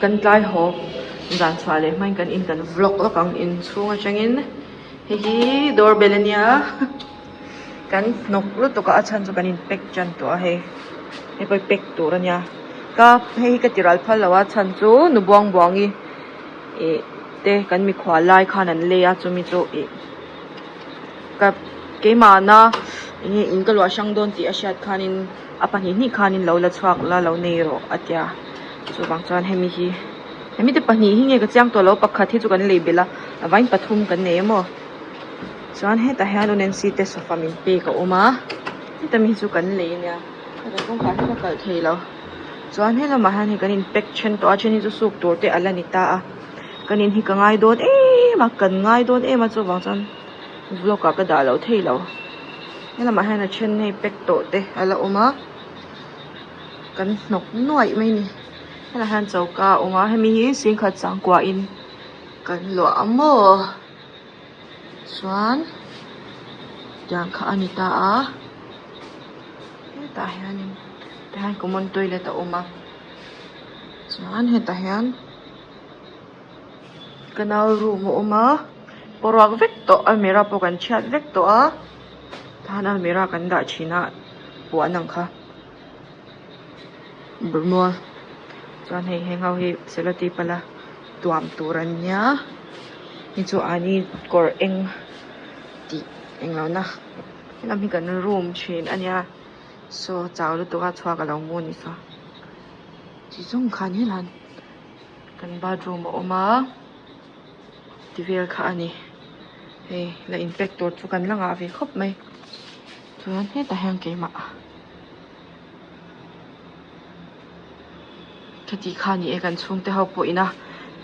Kan tlai haw zan chhuah leh hmain kan in kan vlog lawk ang inchhung atangin hei hi door bell ania kan hnawk lutuk a a chhan chu kan in pack tan tawh a hei hei pawh hi pack tur ania ka hei hi ka ti ral phal lo a chhan chu nu buang buangi ih te kan mikhual lai khan an lei a chumi chu ih ka keimahna eng nge in ka luah hrang dawn tih a hriat khanin a pahnih hnih khanin lo la chhuak la lo nei rawh a tia chuvang chuan hemi hi hemi te pahnih hi nge ka chiang tawh lo pakhat hi chu kan lei belh a a vain pathum kan nei emaw chuan hetah hian u Nancy te sofa min pek a awm a heta mi hi chu kan lei ania hetah kawngkhar hi ka kalh thei lo chuan helamah hian hei kan in pack then tawh a then hi chu suk tur te a la ni ta a kan in hi ka ngai dawn em a kan ngai dawn em a chuvang chuan vlog ah ka dah loh thei lo helamah hian a then hei pack tawh te a la awm a kan hnawk nuaih mai a ni helaiah hian choka a awm a hemi hi singkhat changkua in kan luah a maw chuan tiang kha a ni ta a hetah hianin tah hian common toilet a awm a chuan hetah hian. Ka nau room a awm a boruak vek tawh almirah pawh kan chhiat vek tawh a tahan almirah kan dah thin a puan ang kha bermual chuan hei heng ho hi cellotape a la tuam tur an nia hei chu ani kawr eng tih englo na helam hi kan room thin a nia saw chau lutuk a chhuak alo mu a ni saw chi zawng khan hian. Kan bathroom a awm a ti vel kha a ni hei la in pack tur chu kan la ngah ve khawp mai chuan hetah hian keimah khati kha ni e kan chhungte ho pawh ina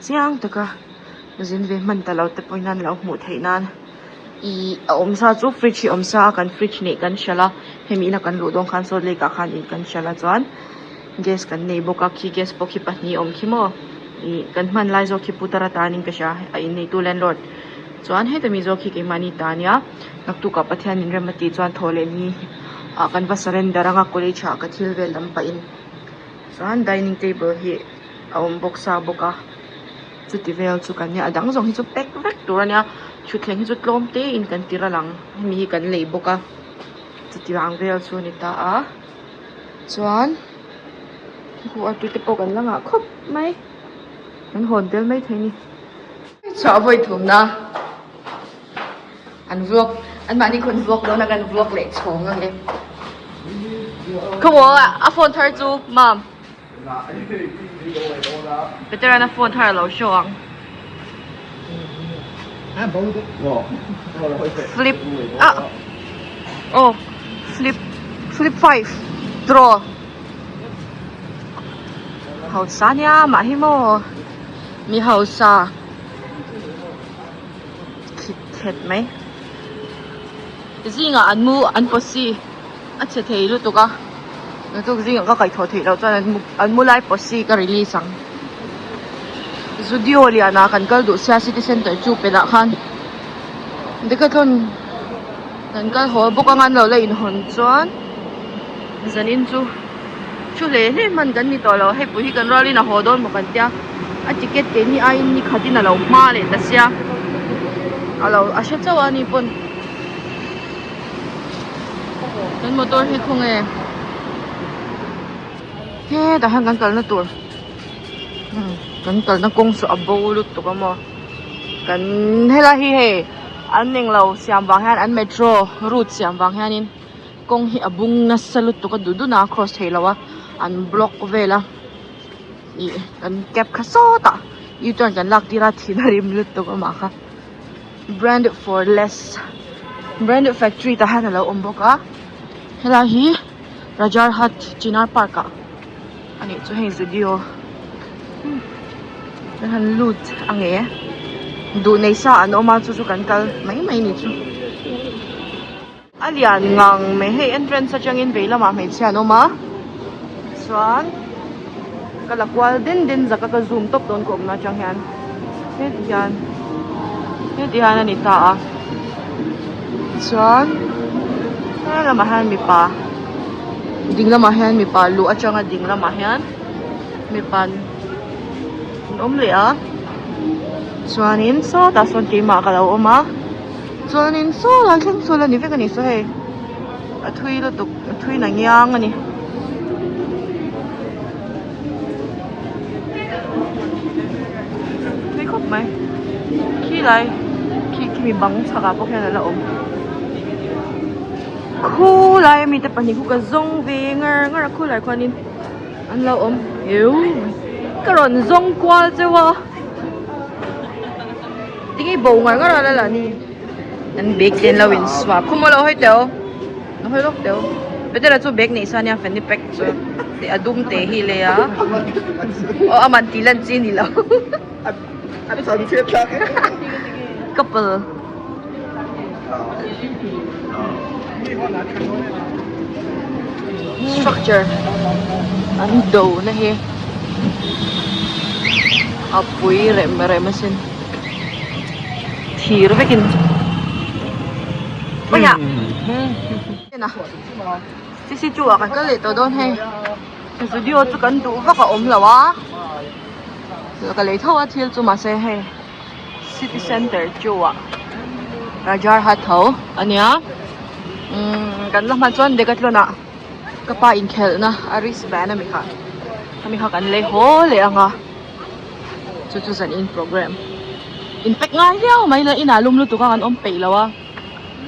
chiang taka zin ve hman ta lo te pawhin an lo hmuh theih nan ih a awm sa chu fridge hi a awm sa a kan fridge neih kan hralh a hemi ina kan luh dawn khan salt lake ah khan in kan hralh a chuan. Gas kan nei bawk a khi gas pawh khi pahnih a awm khi maw ih kan hman lai zawk khi putar atanin ka hria a inneitu landlord chuan heta mi zawk hi keimahni ta ania naktukah Pathianin rem a tih chuan thaw leh ni ah kan va surrender anga college ah ka thil vel lam pahin chuan dining table hi a awm bawk sa bawk a chuti vel chu kan nia a dang zawng hi chu pack vek tur ania thutthleng hi chu tlawm te in kan ti ral ang hemi hi kan lei bawk a chuti ang vel chu a ni ta a. Chuan khu artui te pawh kan la ngah khawp mai kan hawn tel mai thei a ni. Chhuah vawi thumna an vlog an mahni khawn vlog dawn a kan vlog leh chhawng ang e. Khaw a phone thar chu mam. Peter-a'n a phone thar a lo show ang. Flip ah aw flip flip five draw hausa nia mah hi maw mi hausa khit khet mai zingah an mu an posi. A chhe thei lutuk a naktuk zingah ka kaihthawh theih loh chuan an mu lai posi ka release ang zudio lianah kan kal duh sia city center chu pelh ah khan decathlon kan kal haw bawk anga an lo la inhawn chuan zanin chu thu hle hle hman kan ni tawh lo hei pui hi kan rualin a haw dawn maw kan tia a ticket keini aiin ni khatin a lo hma leh ta sia a lo a hre chauh a ni pawn. Kan motor hi khawnge hetah hian kan kalna tur kan kalna kawng chu a bo lutuk a maw kan helai hi hei an englo siam vang hian an metro route siam vang hianin kawng hi a bung nasa lutuk a duh dun a cross theih loh a an block vel a ih kan cab kha sawtah u turn kan lak tir a thin a rim lutuk a mah kha. Brand for less brand factory tah hian alo awm bawk a helai hi Rajarhat Chinar park ah anih chu hei zudio kan han lut ang e duh nei sa an awm a chu chu kan kal mai mai ni chu a lian ngang mai hei entrance atangin vei lamah hmeichhia an awm a chuan ka la kual den den zak a ka zoom tawp dawn ka awmna atang hian heti hian heti hian a ni ta a chuan he lamah hian mipa ding lamah hian mipa luh atanga ding lamah hian mipa. An awm leh a chuanin sawtah sawn keimah ka lo awm a chuanin saw lai thleng saw la ni vek a ni saw hei a thui lutuk a thui na ngiang a ni. Thui khawp mai khi lai khi khimi bang chhakah pawh khian a la awm khulai ami te pahnih khu ka zawng ve ngar ngar a khulai khuanin. An lo awm heu ka rawn zawng kual cheu a tinge bo ngar ngar a la la ni an bag te an lo in swap khawmaw lo hawi teu lo hawi lawk teu petera chu bag neih sa ania fanny pack chu tih a dum te hi lei a aw aman tih lan chi a ni lo couple. Structure an do na hi a pui rem rem asin thir vekin cc two ah kan kal leh tawh dawn hei studio chu kan duh vak a awm lo a ka lei tho a thil chu mahse hei. City center chu ah Rajarhat tho a nia umm kan la hman chuan Decathlon ah ka pa inkhelh na a wristband a mi kha a mi kha kan lei haw leh ang a chu chu zan in program in pack ngai viau mai la inah lum lutuk a kan awm peih lo a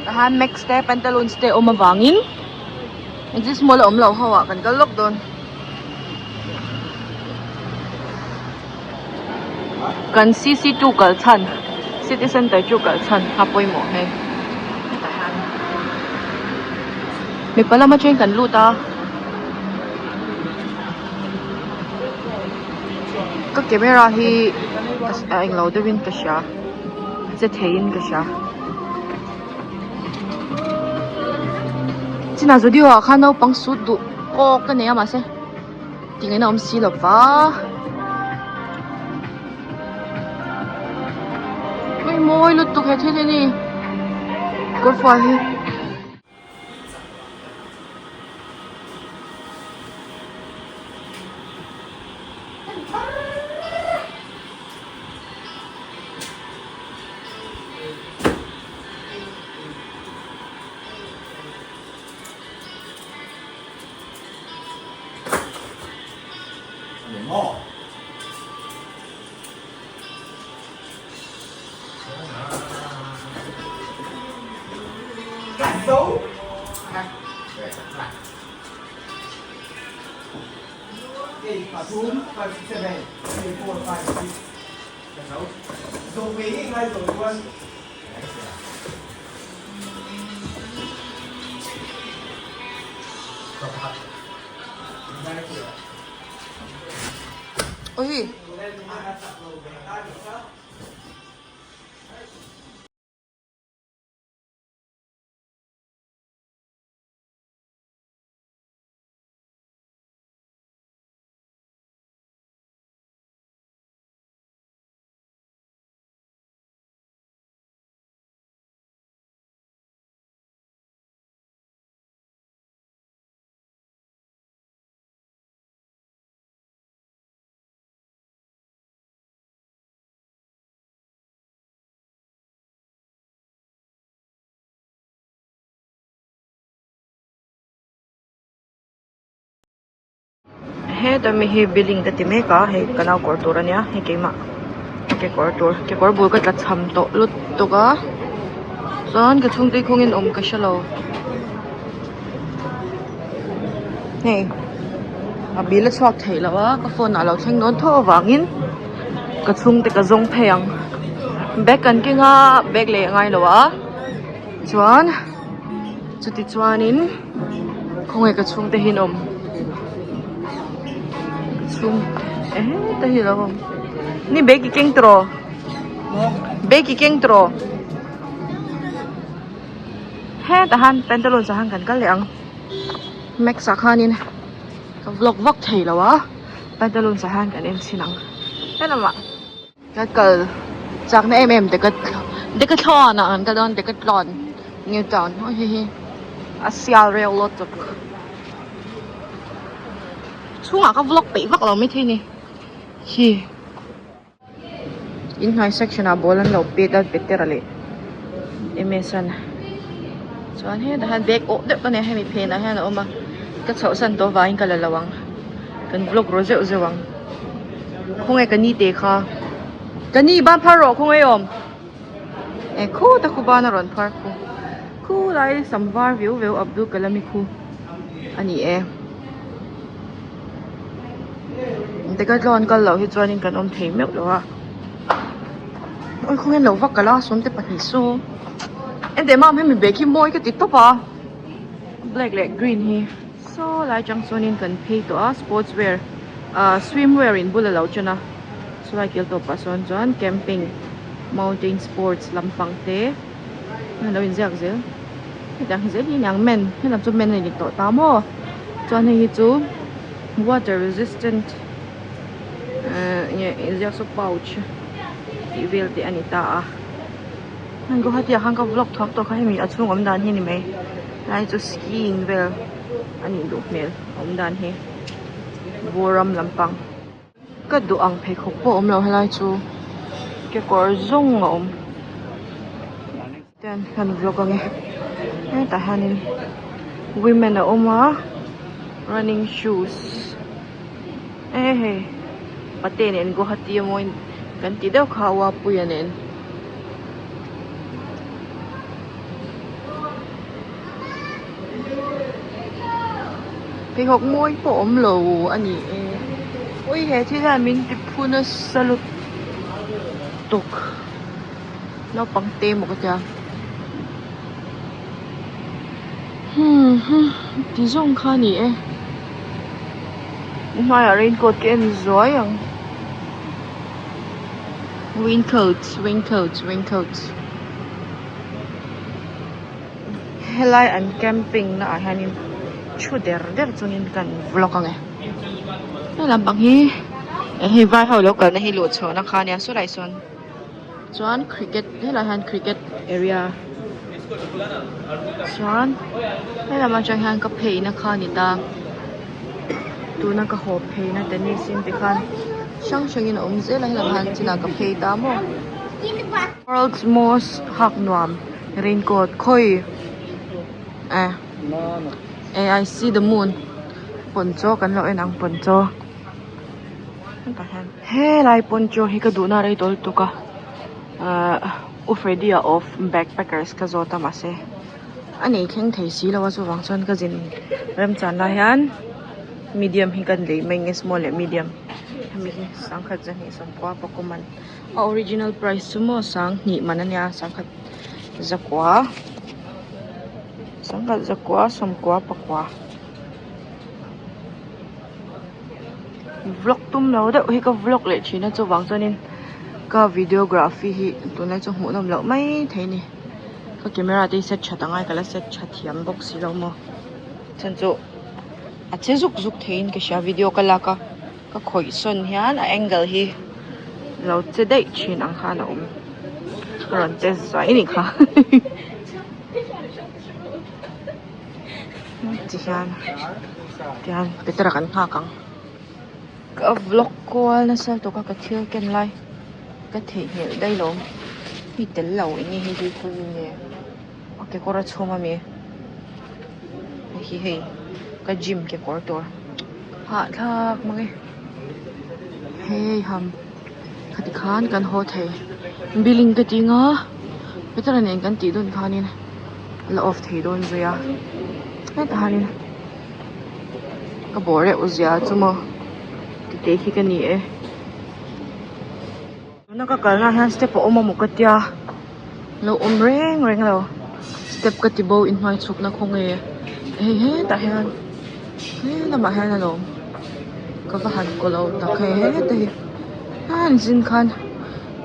tahan max te pantaloons te awm avangin exist mall a awm loh ho ah kan kal lawk dawn. Kan cc two kal chhan city center chu kal chhan a pawimawh hei hetah hian mipa lama atangin kan lut a ka camera hi a englo deuhin ka hria a che theiin ka hria chinah zudio ah khan naupang sut duh kawk ka nei a mahse. Tingin a awm si lo va. Hei mawi lutuk he thil hi ni. Kawrfual hi. Ui. Heta mi hi building ka ti mek a hei ka nau kawr tur ania hei keimah kekawr tur kekawr bul ka tla cham tawh lutuk a chuan ka chhungte khawngin awm ka hrelo hei a bil a chhuak theih loh a ka phone ah a lo thleng dawn tho avangin ka chhungte ka zawng phei ang bag kan keng a bag lei a ngai lo a chuan chuti chuanin khawnge ka chhungte hi an awm ka chhung eh te hi a lo awm ni bag i keng tawh bag i keng tawh hetah han pantaloons ah han kan kal leh ang max ah khanin ka vlog vak thei lo a pantaloons ah hian kan en chhin ang helamah Ka kal chakna em em Decathlon ah kan kal dawn Decathlon new town aw hei hi a sial reuh lutuk chhungah ka vlog peih vak lo maithei a ni hi. Inhnuai section ah ball an lo pet a Petera leh M_S an chuan hetah hian bag awh deuh ka nei a hemi phenah hian a awm a ka chhoh san tawh avangin ka la lo ang kan vlog ru zeuh zeuh ang khawnge ka ni te kha ka ni ban phar rawh khawnge awm e khutah khu ban a rawn phar khu khulai sam var viau viau Abdul Kalam i khu a ni e. Decathlon kal loh hi chuanin kan awm thei meuh lo a awi khawnge lo va kal a sawmte pahnih saw enteh mam hemi bag hi mawi ka ti tawp a black leh green hi saw lai atang chuanin kan phei tawh a sports wear ah swim wear in bul a lo ṭan a chulai kil tawpah sawn chuan camping mountain sports lampang te a lo inziak zel hetiang hi zel hi aniang men helam chu men a ni tawh ta maw chuan hei hi chu water resistant ehh nge inziak saw pouch tih vel te a ni ta a heng guwahati ah khan ka vlog thuak tawh kha hemi a chhung awm dan hi a ni mai helai chu skiing vel a nih duh hmel a awm dan hi buram lampang. Ka duh ang pheikhawk pawh awm lo helai chu kekawr zawng a awm ten kan vlog ange hetah hianin women a awm a running shoes e hei pate nen guwahati a mawi kan tih deuh kha uapuia nen. Pheikhawk mawi pawh awm lo a ni e ui he thil hian min ti phu nasa lutuk naupang te maw ka tia hmm hmm ti zawng kha a ni e hmaiah raincoat ka en zuai ang raincoat raincoat raincoat. Helai an camping na ah hianin thu der der chungin kan vlog ang e he lampang hi hei vai ho lo kalna hi luh chhuahna kha ania sawlai sawn chuan cricket helai hian cricket area chuan helam atang hian ka pheina kha a ni ta tuna ka haw pheina tennis in tikhan hrang hrangin a awm zel a helam hian chinah ka phei ta maw. World's most hak nuam. Raincoat khawi eh eh I see the moon poncho kan lo en ang poncho hetah hian helai poncho hi ka duhna rei tawl tuk a ahh u Freddy a of backpackers ka zawt a mahse a nei thleng thei si lo a chuvang chuan ka zin remchan lai hian medium hi kan lei mai nge small leh medium hemi hi sangkhat zahnih sawmpua pakawm an. A original price chu maw sanghnih man ania sangkhat zakua sangkhat zakua sawmkua pakua vlog tum lo deuh hi ka vlog leh thin a chuvang chuanin ka videography hi tunlai chu hmuh nawm loh mai thei a ni ka camera te hi set that angai ka la set tha thiam bawk si lo maw chhan chu a che zuk zuk theiin ka hria video ka lak a. Ka khawih sawn hian a angle hi lo che daih thin ang khan a awm ka rawn che zuai anih kha ti hian tihian Petera kan nghak ang ka vlog kual nasa tawk a ka thil ken lai ka theihnghilh daih lo mi tel lo eng nge hei hi khawi nge a kekawr a chhum ami hei hi hei ka gym kekawr tur. Hahthlak mang e hei ham khati khan kan haw thei billing ka ti nga Petera nen kan tih dawn khanin a la off thei dawn zui a hetah hianin ka bawh reuh zia chu maw tite hi ka ni e tuna ka kalna ah hian step a awm a maw ka tia lo awm reng reng lo step ka ti bo inhnuai chhukna khaw nge hei hetah hian he lamah hian a lawm ka va han kaw lo tak hei heta hi an zin khan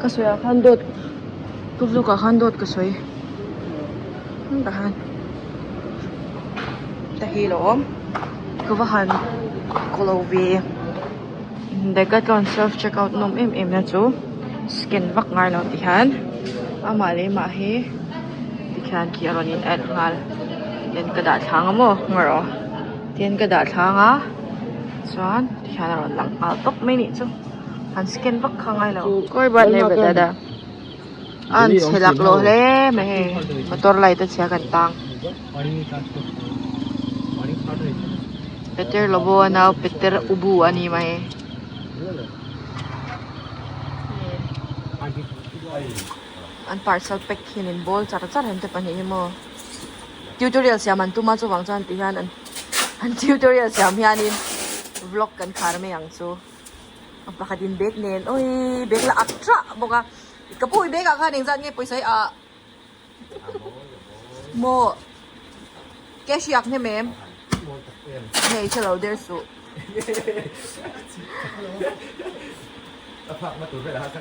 ka sawi ah khan dawt ka vlog ah khan dawt ka sawi hetah hian ta hi a lo awm ka va han kaw lo ve. Decathlon self checkout nawm em em na chu scan vak ngai lo ti hian amah leh mah hi tikhian khi a rawn in add nghal then ka dah thlang a maw ngarawh tihian ka dah thlang a chuan tikhian a rawn lang nghal tawp mai nih chu. Han scan vak kha ngai lo. Koi bat nei bet dada. An chhe lak lo hle mai hei motor light a chhia kan tang. Peter Lobo a nau Peter Ubu a ni mai. An parcel pack hian in bawl char char em te pahnih hi maw. Tutorial siam an tum a chuvang chuan ti hian an tutorial siam hianin vlog kan khar mai ang chu. A pakhat in bag nen awii bag la ak tah bawk a ka pu i bag ah khan engzat nge pawisa hi ah maw cash hi ak hnem em hei hre lo der suh.